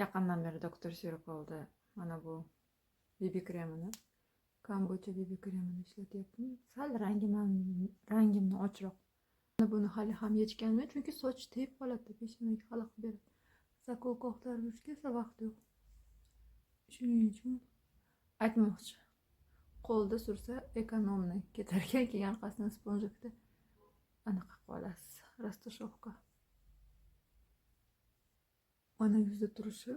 Yaqindan beri Doktor Sirakolda mana bu BB kremini, kombucha BB kremini ishlatyapman. Sal rangimni ochroq. Mana buni hali ham yechganman, chunki soch tegib qoladi, peshonaga xalaqit beradi. Заколка axtarib yurishga esa vaqt yo'q. Shuning uchun aytmoqchi, qo'lda sursa ekonomniy ketar ekan, keyin orqasidan sponjikda anaqa qilib olasiz, растушевка. Mana yuzda turishi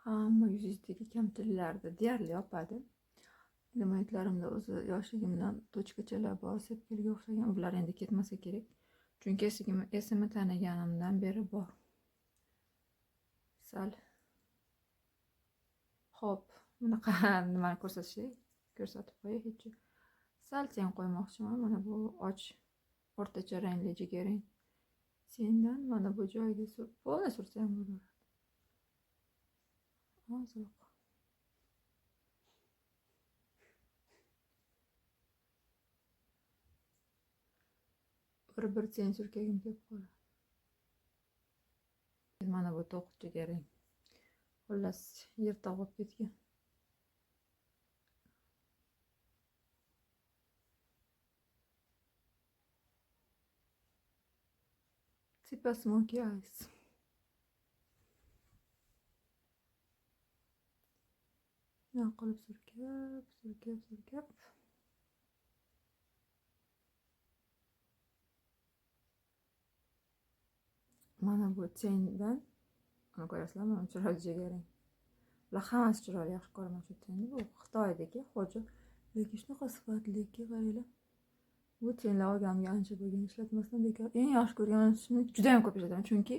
hamma yuzingizdagi kamchiliklarni deyarli yopadi. Limonitlarimda o'zi yoshligimdan tochkachalar bor, sepkilga o'xshagan, bular endi ketmasa kerak. Chunki esimni taniganimdan beri bor. Sal. Xo'p, bunaqa nimani ko'rsatishlik, ko'rsatib qo'yay hech. Sal ten qo'ymoqchiman. Mana bu och o'rtacha rangli jigarrang tendan mana bu joyga polni sursa ham bo'laveradi. Ozroq. Bir ten surkagim kelib qoladi. Mana bu to'q jigarrang. Xullas, yirtiq bo'lib ketgan. Типа smoky eyes. Bunday qilib surkab, surkab, surkab. Mana bu tendan, mana ko'rasizlar, mana chiroyli jigarrang. Bular hammasi chiroyli, yaxshi ko'raman shu tenni. Bu Xitoydagi xo'ja, lekin shunaqa sifatliki, qaranglar. Bu tenlar olganimga ancha bo'lgan, ishlatmasdan bekor. Eng yaxshi ko'rganim shuni juda ham ko'p ishlataman, chunki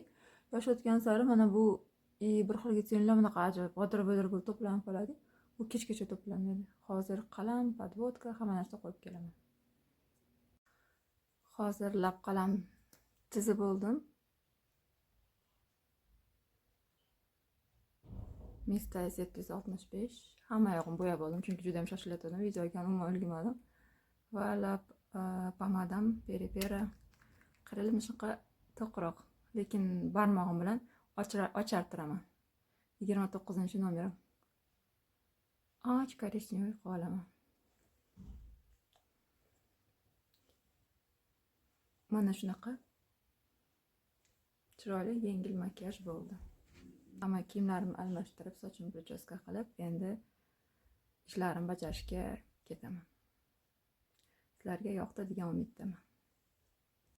yosh o'tgan sari mana bu bir xilgi tenlar bunaqa ajoyib g'odir-bodir bo'lib to'planib qoladi. Bu kechgacha to'planadi. Hozir qalam, podvodka, hamma narsa qo'yib kelaman. Hozir lab qalam chizib bo'ldim. Mista 765. Hamma yog'im bo'yab oldim, chunki juda ham shoshilayotgandim, videoga umuman ulgurmadim. Va lab pomadam peri-peri qirilib shunaqa to'qroq, lekin barmog'im bilan ochartiraman. 29-nomerim. Och korичневый qilib olaman. Mana shunaqa chiroyli yengil makiyaj bo'ldi. Hamma kiyimlarimni almashtirib, sochimni prichoska qilib, endi ishlarimni bajarishga ketaman. Sizlarga yoqdi degan umiddaman.